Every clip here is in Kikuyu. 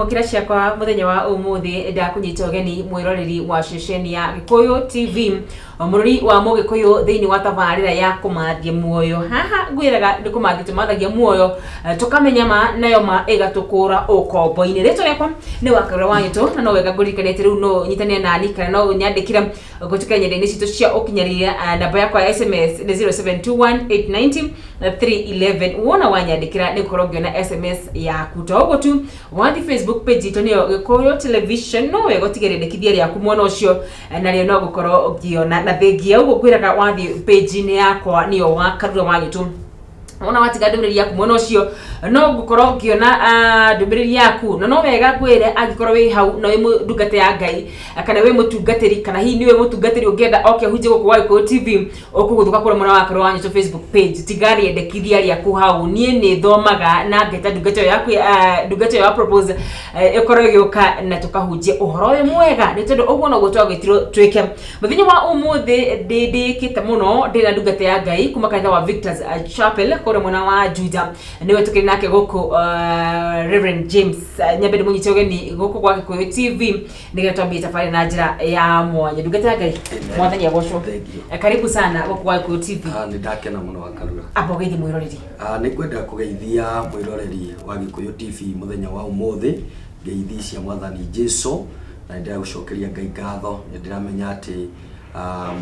Ndamũkĩra ciakwa mũthenya wa ũmũthĩ, ndakũnyita ũgeni mwĩroreri wa ceceni ya Gĩkũyũ TV, mũrori wa Mũgĩkũyũ thĩinĩ wa tabarĩra ya Kũmathia Muoyo. Haha ngwĩraga nĩ kũmathia tũmathagia muoyo, tũkamenya ma nayo ma ĩgatũkũra ũkombo-inĩ. Rĩtwa rĩakwa nĩ Wakarura wa Nyũtũ, na no wega ngũririkanie atĩ rĩu no ũnyitanĩre nani kana no ũnyandĩkĩre kũhĩtũkĩra nyenda-inĩ citũ cia ũkinyanĩria. Namba yakwa ya SMS nĩ 0721 890 311. Wona wanyandĩkĩra nĩ gũkorwo ngĩona SMS yaku. To ũguo tu, wathiĩ Facebook page itũ nĩyo Gĩkũyũ Television, no wega ũtige rĩendekithia rĩaku mwena ũcio, narĩo no gũkorwo ngĩona. Na thengia ũguo ngwĩraga, wathiĩ page-inĩ yakwa nĩyo Wakarura wa Nyũtũ, wona watiga ndũmĩrĩri yaku mwena ũcio no ngũkorwo ngĩona ndũmĩrĩri yaku. Na no wega ngwĩre, angĩkorwo wĩ hau na wĩ ndungata ya Ngai kana wĩ mũtungatĩri, kana hihi nĩ wĩ mũtungatĩri ũngĩenda oke hunjie gũkũ gwa Gĩkũyũ TV, ũkũgũthũka kũrĩa mwena wa Karũa wa Nyũtũ Facebook page, tiga rĩendekithia rĩaku hau. Niĩ nĩ thomaga na ngeta ndungata ĩyo yaku, ndungata ĩyo ya propose ĩkorwo ĩgĩũka na tũkahunjia ũhoro ũyũ mwega, nĩ tondũ ũguo noguo twagwĩtirwo twĩke. Mũthenya wa ũmũthĩ ndĩkĩte mũno ndĩna ndungata ya Ngai kuma kanitha wa Victors Chapel kũrĩa mwena wa Juja, nĩwe tũkĩrĩ nake gũkũ, Reverend James. Nyambe ndĩmũnyite ũgeni gũkũ gwa Gĩkũyũ TV nĩgetha twambie tabarĩra na njĩra ya mwanya. Ndungata ya Ngai, Mwathani agocwo. Thank you. Karibu sana gũkũ gwa Gĩkũyũ TV. Nĩ ndakena mũno, Wakarura. Amba ũgeithie mwĩroreri. Nĩ ngwenda kũgeithia mwĩroreri wa Gĩkũyũ TV mũthenya wa ũmũthĩ ngeithi cia Mwathani Jesu, na nĩ ndĩragũcokeria Ngai ngatho. Nĩ ndĩramenya atĩ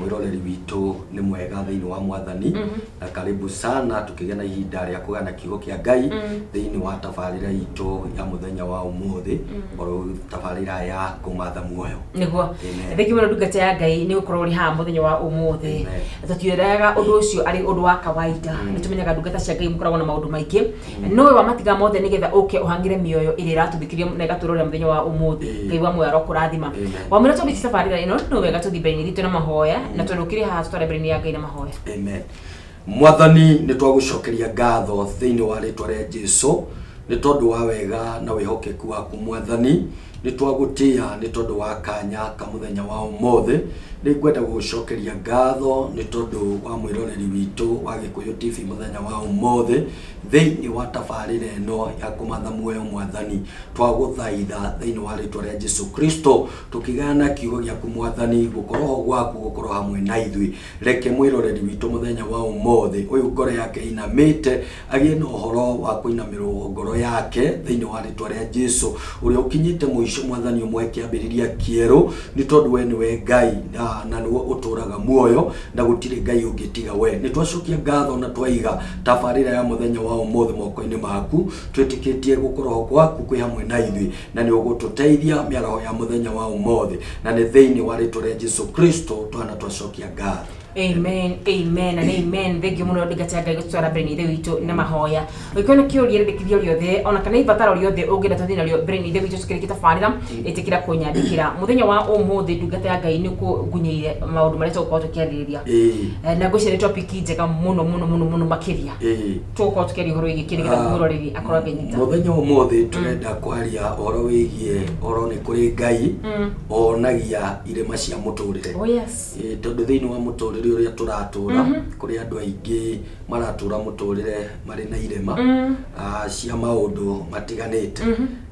mwĩroreri witũ nĩ mwega thĩinĩ wa Mwathani, na karibu sana tũkĩgĩa na ihinda rĩa kũgana kiugo kĩa Ngai thĩinĩ wa tabarĩra itũ ya mũthenya wa ũmũthĩ, oro tabarĩra ya Kũmatha Muoyo. Nĩguo. Amen. Thengiũ mũno, ndungata ya Ngai, nĩ gũkorwo ũrĩ haha mũthenya wa ũmũthĩ. Amen. Tũtiũraga ũndũ ũcio arĩ ũndũ wa kawaida. Nĩ tũmenyaga ndungata cia Ngai mũkoragwo na maũndũ maingĩ, no we wamatiga mothe nĩgetha ũke ũhang'ĩre mĩoyo ĩrĩa ĩratũthikĩrĩria na ĩgatũrorera mũthenya wa ũmũthĩ. Ngai wa muoyo arokũrathima. Amen. Wamwĩra twambĩtie tabarĩra ĩno, no wega tũthiĩ mbere-inĩ itũ na mahoya, na tondũ ũkĩrĩ haha tũtware mbere-inĩ ya Ngai na mahoya. Amen. Mwathani, nĩ twagũcokeria ngatho thĩinĩ wa rĩtwa rĩa Jesu nĩ tondũ wa wega na wĩhokeku waku. Mwathani, nĩ twagũtĩa nĩ tondũ wa kanya ka mũthenya wa ũmũthĩ. Nĩ ngwenda gũgũcokeria ngatho nĩ tondũ wa mwĩroreri witũ wa Gĩkũyũ TV mũthenya wa ũmũthĩ thĩinĩ wa tabarĩra ĩno ya Kũmatha Muoyo. Mwathani, twagũthaitha thĩinĩ wa rĩtwa rĩa Jesu Kristo, tũkĩgayana kiugo gĩaku, Mwathani, gũkorwo ho gwaku gũkorwo hamwe na ithuĩ. Reke mwĩroreri witũ mũthenya wa ũmũthĩ ũyũ ngoro yake inamĩte agĩe na ũhoro wa kũinamĩrwo ngoro yake thĩinĩ wa rĩtwa rĩa Jesu. Ũrĩa ũkinyĩte mũico, Mwathani, ũmũhe kĩambĩrĩria kĩerũ, nĩ tondũ we nĩwe Ngai na nĩwe ũtũraga muoyo na gũtirĩ Ngai ũngĩ tiga we. Nĩ twacokia ngatho na twaiga tabarĩra ya mũthenya wa ũmũthĩ moko-inĩ maku, twĩtĩkĩtie gũkorwo gwaku kwĩ hamwe na ithuĩ na nĩ ũgũtũteithia mĩaraho ya mũthenya wa ũmũthĩ, na nĩ thĩinĩ wa rĩtwa rĩa Jesu Kristo twana twacokia ngatho. Amen, amen and amen. Thengiũ mũno, ndungata ya Ngai, gũtwara mbere nĩ Ithe witũ na mahoya. Ũngĩkorwo na kĩũria, rĩndĩkithio rĩothe, ona kana ibataro rĩothe ũngĩenda tũthiĩ narĩo mbere nĩ Ithe witũ tũkĩrĩkia tabarĩra, ĩtĩkĩra kũnyandĩkĩra. Mũthenya wa ũmũthĩ, ndungata ya Ngai, nĩ ũkũngunyĩire maũndũ marĩa tũgũkorwo tũkĩarĩrĩria. Na ngwĩciria nĩ topic njega mũno mũno mũno mũno makĩria. Tũgũkorwo tũkĩaria ũhoro wĩgiĩ kĩ, nĩgetha mwĩroreri akorwo akĩnyita? Mũthenya ũmũthĩ tũrenda kwaria ũhoro wĩgiĩ ũhoro nĩ kũrĩ Ngai onagia irĩma cia mũtũrĩre. Oh yes. Tondũ thĩinĩ wa mũtũrĩre ũrĩa tũratũra, kũrĩ andũ aingĩ maratũra mũtũrĩre marĩ na irĩma cia maũndũ matiganĩte,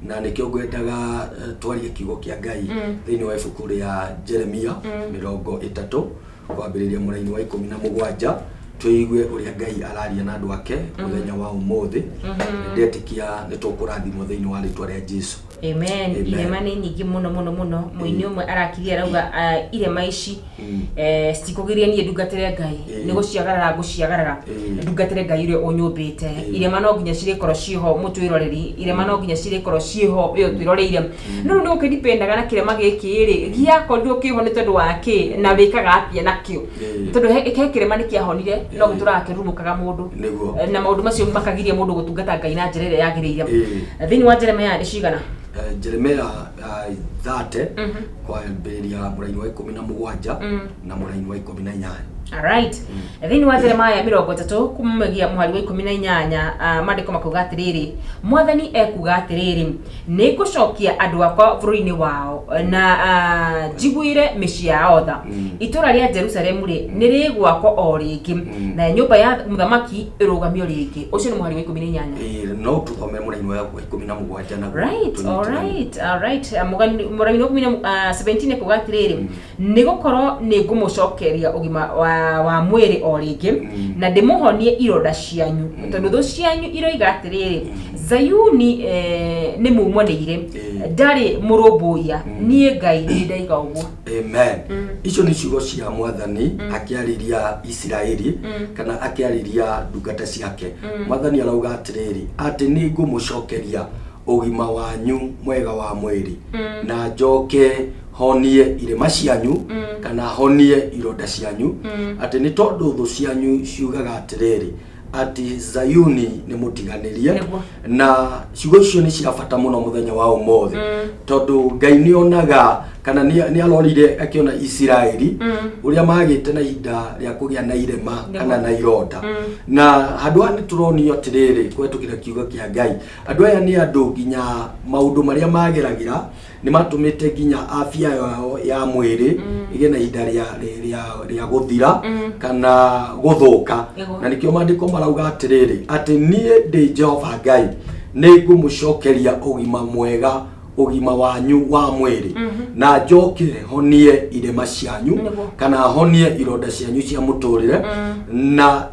na nĩkĩo ngwendaga twarie kiugo kĩa Ngai thĩinĩ wa ibuku rĩa Jeremia 30 kwambĩrĩria mũraini wa 17, tũigue ũrĩa Ngai araria na andũ ake mũthenya wa ũmũthĩ. Ndetĩkia nĩ tũkũrathimwo thĩinĩ wa rĩtwa rĩa Jesu. Amen. Amen. Irema nĩ nyingĩ mũno mũno mũno. Mũini ũmwe arakirie arauga, irema ici citikũgiria niĩ ndungatĩre Ngai. Nĩ gũciagarara ngũciagarara ndungatĩre Ngai ũrĩa ũnyũmbĩte. Irema no nginya cirĩkorwo ciĩho, mũtwĩroreri. Irema no nginya cirĩkorwo ciĩho we ũtwĩroreire, no rĩu nĩ gũkĩdipendaga na kĩrema gĩkĩ rĩ gĩakorirwo kĩho nĩ tondũ wa kĩ na wĩkaga atĩa nakĩo. Tondũ he kĩrema nĩ kĩahonire no gĩtũraga kĩrurumũkaga mũndũ. Na maũndũ macio makagiria mũndũ gũtungata Ngai na njĩra ĩrĩa yagĩrĩire. Thĩinĩ wa Jeremaya nĩ cigana? Jeremia 30 kwambĩrĩria mũraini wa 17 na mũraini wa 18. Alright. Thĩinĩ wa Jeremaya 30 kumagia mũhari wa 18, maandĩko makauga atĩrĩrĩ, Mwathani ekuga atĩrĩrĩ, nĩ ngũcokia andũ akwa bũrũri-inĩ wao na njiguĩre mĩciĩ yao tha. Itũũra rĩa Jerusalemu rĩ, nĩ rĩgwakwo o rĩngĩ, na nyũmba ya mũthamaki ĩrũgamio rĩngĩ. Ũcio nĩ mũhari wa 18. Ĩĩ, no tũthome mũraini wa 17 naguo. Right, Tũnyitĩrane. alright, alright. Mũrani wa 17 ekuga atĩrĩrĩ, nĩ gũkorwo nĩ ngũmũcokeria ũgima wa mwĩrĩ o rĩngĩ, na ndĩmũhonie ironda cianyu, tondũ thũ cianyu iroiga atĩrĩrĩ, Zayuni nĩ mumonĩire, ndarĩ mũrũmbũiya, niĩ Ngai nĩ ndaiga ũguo. Amen. Icio nĩ ciugo cia Mwathani akĩarĩria Isiraeli, kana akĩarĩria ndungata ciake. Mwathani arauga atĩrĩrĩ, atĩ nĩ ngũmũcokeria ũgima wanyu mwega wa mwĩrĩ, na njoke honie irema cianyu, kana honie ironda cianyu, atĩ nĩ tondũ thũ cianyu ciugaga atĩrĩrĩ, atĩ Zayuni nĩ mũtiganĩrie. Na ciugo icio nĩ cia bata mũno mũthenya wa ũmũthĩ, tondũ Ngai nĩ onaga, kana nĩ arorire akĩona Isiraeli ũrĩa magĩte na ihinda rĩa kũgĩa na irema kana na ironda. Na handũ haha nĩ tũronio atĩrĩrĩ, kũhetũkĩra kiugo kĩa Ngai, andũ aya nĩ andũ nginya maũndũ marĩa mageragĩra nĩ matũmĩte nginya afya yao ya mwĩrĩ ĩgĩe na ihinda rĩa gũthira kana gũthũka. Na nĩkĩo maandĩko marauga atĩrĩrĩ, atĩ niĩ ndĩ Jehova Ngai, nĩ ngũmũcokeria ũgima mwega, ũgima wanyu wa mwĩrĩ, na njoke honie irema cianyu, kana honie ironda cianyu cia mũtũrĩre, na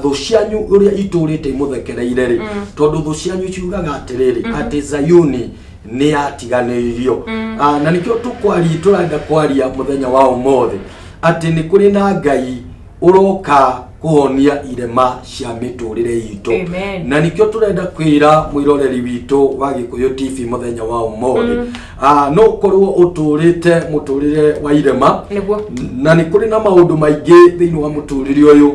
thũ cianyu ũrĩa itũrĩte imũthekereire rĩ, tondũ thũ cianyu ciugaga atĩrĩrĩ, atĩ Zayuni nĩ yatiganĩirio. Na nĩkĩo tũkwari tũrenda kwaria mũthenya wa ũmũthĩ, atĩ nĩ kũrĩ na Ngai ũroka kũhonia irema cia mĩtũrĩre itũ. Amen. Na nĩkĩo tũrenda kwĩra mwĩroreri witũ wa Gĩkũyũ TV mũthenya wa ũmũthĩ, no ũkorwo ũtũrĩte mũtũrĩre wa irema, na nĩ kũrĩ na maũndũ maingĩ thĩinĩ wa mũtũrĩre ũyũ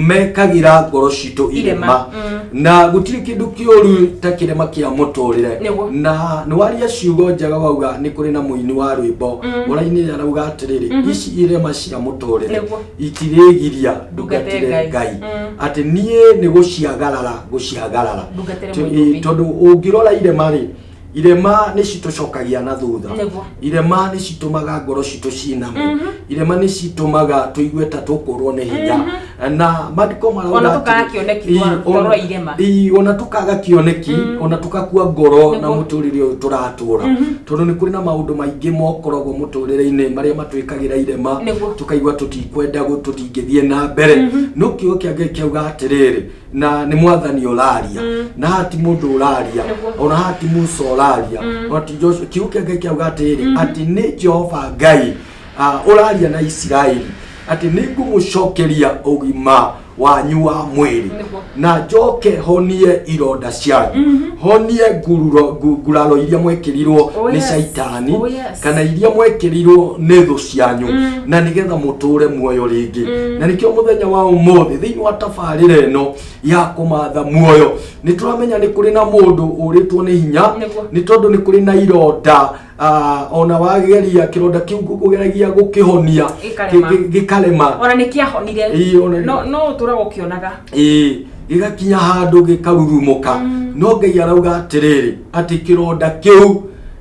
mekagĩra ngoro citũ irema. Irema. Na gũtirĩ kĩndũ kĩũru ta kĩrema kĩa mũtũrĩre. Na nĩ waria ciugo njega, wauga nĩ kũrĩ na mũini wa rwĩmbo ũrainĩre arauga atĩrĩrĩ, ici irema cia mũtũrĩre itirĩgiria ndungatĩre Ngai. Ngai, atĩ niĩ nĩ gũciagarara gũciagarara. Ndungatĩre Mũyũmbi. Tondũ ũngĩrora irema rĩ, irema nĩ citũcokagia na thutha. Irema nĩ citũmaga ngoro citũ ciname. Irema nĩ citũmaga tũigue ta tũkũrwo nĩ hinya, na maandĩko marauga Ona tũkaga kĩoneki twarora irema. Ĩĩ, ona tũkaga kĩoneki, ona tũkakua ngoro na mũtũrĩre ũyũ tũratũra, tondũ nĩ kũrĩ na maũndũ maingĩ mokoragwo mũtũrĩre-inĩ marĩa matwĩkagĩra irema, tũkaigua tũtikwenda tũtingĩthiĩ na mbere. No kiugo kĩa Ngai kĩauga atĩrĩrĩ, na nĩ Mwathani ũraria, na haha ti mũndũ ũraria, ona haha ti Musa ũraria, ona ti Joshua. Kiugo kĩa Ngai kĩauga atĩrĩrĩ, atĩ nĩ Jehova Ngai ũraria na Isiraeli, atĩ nĩ ngũmũcokeria ũgima wanyu wa mwĩrĩ, na njoke honie ironda cianyu, honie nguraro iria mwekĩrirwo nĩ Caitani, kana iria mwekĩrirwo nĩ thũ cianyu, na nĩgetha mũtũre muoyo rĩngĩ. Na nĩkĩo mũthenya wa ũmũthĩ, thĩinĩ wa tabarĩra ĩno ya kũmatha muoyo, nĩ tũramenya nĩ kũrĩ na mũndũ ũrĩtwo nĩ hinya, nĩ tondũ nĩ kũrĩ na ironda, ona wageria kĩronda kĩu kũgeragia gũkĩhonia, Gĩkarema. gĩkarema. Ona nĩ kĩahonire. Ĩĩ, No ũtũraga ũkĩonaga. Ĩĩ, gĩgakinya handũ gĩkarurumũka. No Ngai arauga atĩrĩrĩ, atĩ kĩronda kĩu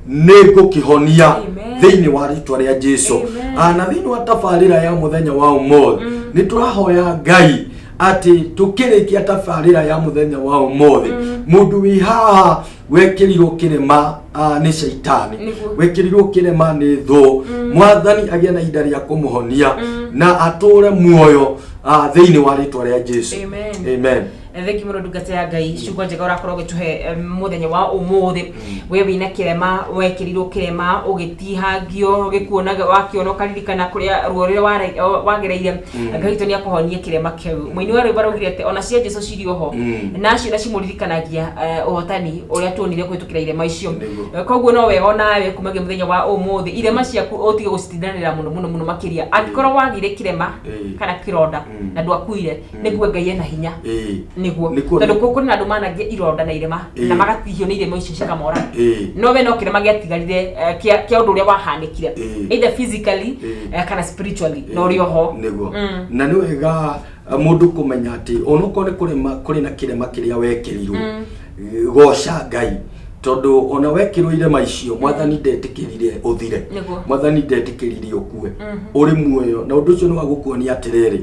nĩ ngũkĩhonia Amen. thĩinĩ wa rĩtwa rĩa Jesu. Amen. Na thĩinĩ wa tabarĩra ya mũthenya wa ũmũthĩ, nĩ tũrahoya Ngai atĩ tũkĩrĩkia tabarĩra ya mũthenya wa ũmũthĩ, mũndũ wĩ haha wekĩrirwo kĩrema nĩ Caitani, wekĩrirwo kĩrema nĩ thũ, Mwathani agĩe na ihinda rĩa kũmũhonia na atũre muoyo thĩinĩ wa rĩtwa rĩa Jesu. Amen. Amen. Thengi mũno, ndungata ya Ngai. Ciugo njega ũrakorwo ũgĩtũhe mũthenya wa ũmũthĩ. We wĩna kĩrema, wekĩrirwo kĩrema, ũgĩtihangio, gĩkuonaga, wakĩona ũkaririkana kũrĩa ruo rũrĩa wagereire. Ngai witũ nĩ akũhonie kĩrema kĩu. Mũini wa rwĩmbo araugire atĩ ona cia Jesu cirĩ oho, na acio na cimũririkanagia ũhotani ũrĩa tuonire kũhĩtũkĩra irema icio. Koguo no wega onawe kumagia mũthenya wa ũmũthĩ irema ciaku ũtige gũcitindanĩra mũno mũno mũno makĩria. Angĩkorwo wagire kĩrema kana kĩronda na ndwakuire, nĩ kuga Ngai ena hinya. Nĩguo. Nĩkuo. Tondũ kũrĩ na andũ managia ironda na irema na magatihio nĩ irema icio cikamora. No we no kĩrema gĩatigarire kĩa ũndũ ũrĩa wahanĩkire, either physically kana spiritually, no ũrĩ oho. Nĩguo. Na nĩ wega mũndũ kũmenya atĩ onokorwo nĩ kũrĩma kũrĩ na kĩrema kĩrĩa wekĩrirwo, goca Ngai, tondũ ona wekĩrwo irema icio, Mwathani ndetĩkĩrire ũthire. Mwathani ndetĩkĩrire ũkue, ũrĩ muoyo. Na ũndũ ũcio nĩ wa gũkuonia atĩrĩrĩ,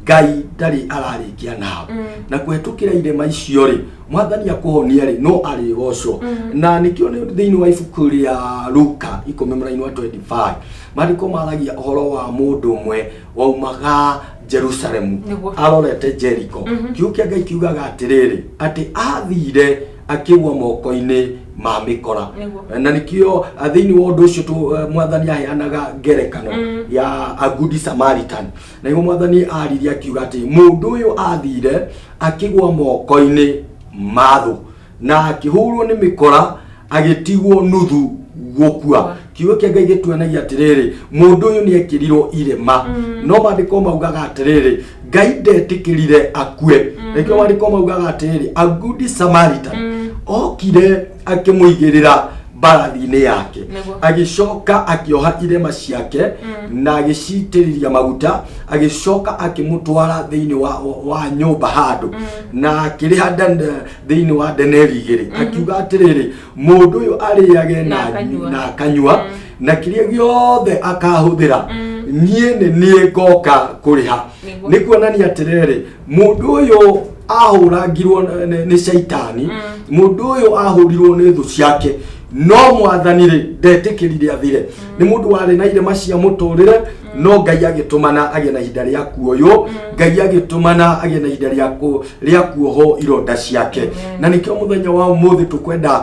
Ngai ndarĩ ararĩkia nawe. Na kũhetũkĩra irema icio rĩ, Mwathani akũhonia rĩ, no arĩgocwo. Na nĩkĩo nĩ thĩinĩ wa ibuku rĩa Luka 10 mũraini wa 25, maandĩko maragia ũhoro wa mũndũ ũmwe waumaga Jerusalemu arorete Jeriko. Kiugo kĩa Ngai kiugaga atĩrĩrĩ, atĩ athire akĩgwa moko-inĩ ma mĩkora. Na nĩkĩo thĩinĩ wa ũndũ ũcio Mwathani aheanaga ngerekano ya a good Samaritan. Na nĩguo Mwathani aririe akiuga atĩ mũndũ ũyũ athire akĩgwa moko-inĩ ma thũ na akĩhũrwo nĩ mĩkora, agĩtigwo nuthu gũkua. Kiugo kĩa Ngai gĩtuonagia atĩrĩrĩ, mũndũ ũyũ nĩ ekĩrirwo irema, no maandĩko maugaga atĩrĩrĩ, Ngai ndetĩkĩrire akue. Nĩkĩo maandĩko maugaga atĩrĩrĩ, a good Samaritan okire akĩmũigĩrĩra mbarathi-inĩ yake, agĩcoka akĩoha irema ciake na agĩcitĩrĩria maguta, agĩcoka akĩmũtwara thĩinĩ wa nyũmba handũ na akĩrĩha thĩinĩ wa ndeneri 2, akiuga atĩrĩrĩ, mũndũ ũyũ arĩage na akanyua. Na akanyua, na kĩrĩa gĩothe akahũthĩra, niĩ nĩ niĩ ngoka kũrĩha. Nĩ kuonania atĩrĩrĩ, mũndũ ũyũ ahũrangirwo nĩ caitani, mũndũ ũyũ ahũrirwo nĩ thũ ciake, no Mwathani rĩ, ndetĩkĩrire athire. Nĩ mũndũ warĩ na irema cia mũtũrĩre, no Ngai agĩtũmana agĩe na ihinda rĩa kuoywo, Ngai agĩtũmana agĩe na ihinda rĩa kuohwo ironda ciake. Na nĩkĩo mũthenya wa ũmũthĩ tũkwenda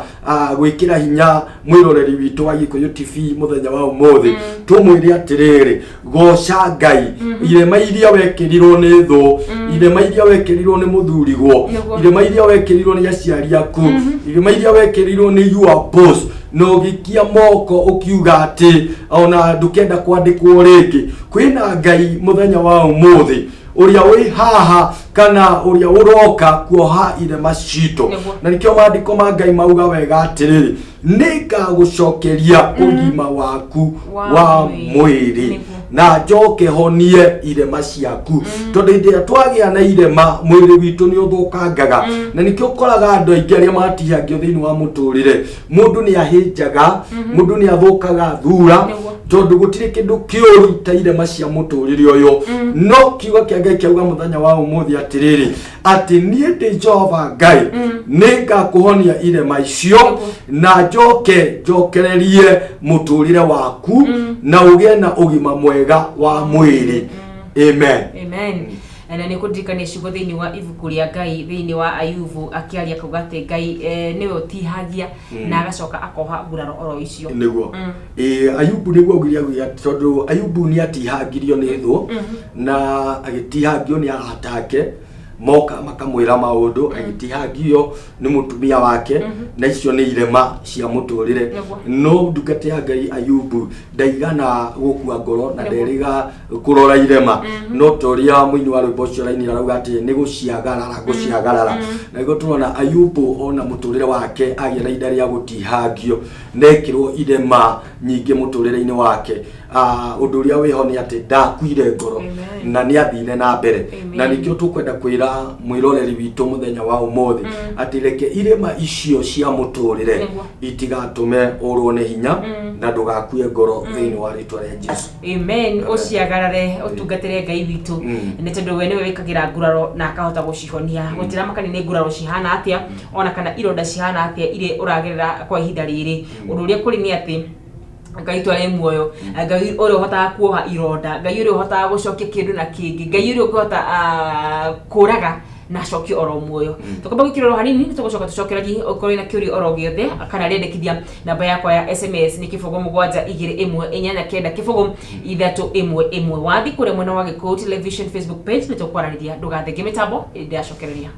gwĩkĩra hinya mwĩroreri witũ wa Gĩkũyũ TV mũthenya wa ũmũthĩ, tũmwĩre atĩrĩrĩ, goca Ngai. Irema iria wekĩrirwo nĩ thũ, irema iria wekĩrirwo nĩ mũthurigwo, irema iria wekĩrirwo nĩ aciari aku, irema iria wekĩrirwo nĩ your boss, na ũgĩikia moko ũkiuga atĩ ona ndũkenda kwandĩkwo rĩngĩ, kwĩna Ngai mũthenya wa ũmũthĩ ũrĩa wĩ haha kana ũrĩa ũroka kuoha irema citũ. Na nĩkĩo maandĩko ma Ngai mauga wega atĩrĩrĩ, nĩngagũcokeria ũgima waku wa mwĩrĩ na njoke honie irema ciaku. Tondũ hĩndĩ ĩrĩa twagĩa na irema, mwĩrĩ witũ nĩ ũthũkangaga. Na nĩkĩo ũkoraga andũ aingĩ arĩa matihangio thĩinĩ wa mũtũrĩre, mũndũ nĩ ahĩnjaga, mũndũ nĩ athũkaga thura, tondũ gũtirĩ kĩndũ kĩũru ta irema cia mũtũrĩre ũyũ. No kiugo kĩa Ngai kĩauga mũthenya wa ũmũthĩ atĩrĩrĩ, atĩ niĩ ndĩ Jehova Ngai, nĩ ngakũhonia irema icio na njoke njokererie mũtũrĩre waku na ũgĩe na ũgima mwega wa mwĩrĩ. Amen. Amen. Na nĩ kũndirikania ciugo thĩinĩ wa ibuku rĩa Ngai, thĩinĩ wa Ayubu, akĩaria akauga atĩ Ngai nĩwe ũtihagia na agacoka akoha nguraro oro icio. Nĩguo. Ĩĩ, Ayubu nĩguo augire tondũ Ayubu nĩ atihangirio nĩ thũ na agĩtihangio nĩ arata ake, moka makamwĩra maũndũ, agĩtihangio nĩ mũtumia wake, na icio nĩ irema cia mũtũrĩre. No ndungata ya Ngai Ayubu ndaigana gũkua ngoro na nderĩga kũrora irema, no ta ũrĩa mũini wa rwĩmbo ũcio raini arauga atĩ nĩ gũciagarara gũciagarara. Na nĩguo tũrona Ayubu ona mũtũrĩre wake agĩa na ihinda rĩa gũtihangio, nekĩrwo irema nyingĩ mũtũrĩre-inĩ wake, ũndũ ũrĩa wĩho nĩ atĩ ndakuire ngoro. Amen. Na nĩ athire na mbere. Amen. Na nĩkĩo tũkwenda kwĩra mwĩroreri witũ mũthenya wa ũmũthĩ atĩ reke irema icio cia mũtũrĩre itigatũme ũrwo nĩ hinya na ndũgakue ngoro thĩinĩ wa rĩtwa rĩa Jesu. Amen. Ũciagarare ũtungatĩre Ngai witũ, nĩ tondũ we nĩwe wĩkagĩra nguraro na akahota gũcihonia. Gũtiramakania nĩ nguraro cihana atĩa ona kana ironda cihana atĩa iria ũragerera kwa ihinda rĩrĩ, ũndũ ũrĩa kũrĩ nĩ atĩ Ngai twarĩ muoyo, Ngai ũrĩa ũhotaga kuoha ironda, Ngai ũrĩa ũhotaga gũcokia kĩndũ na kĩngĩ, Ngai ũrĩa ũngĩhota kũraga na acokie oro muoyo. Tũkamba gwĩkĩra oro hanini, nĩ tũgũcoka tũcokererie. Ũkorwo na kĩũria oro gĩothe kana rĩendekithia, namba yakwa ya SMS nĩ 0721890311. Wathi kũrĩa mwena wa Gĩkũyũ Television Facebook page nĩ tũkwaranĩria. Ndũgathenge mĩtambo, ndĩracokereria.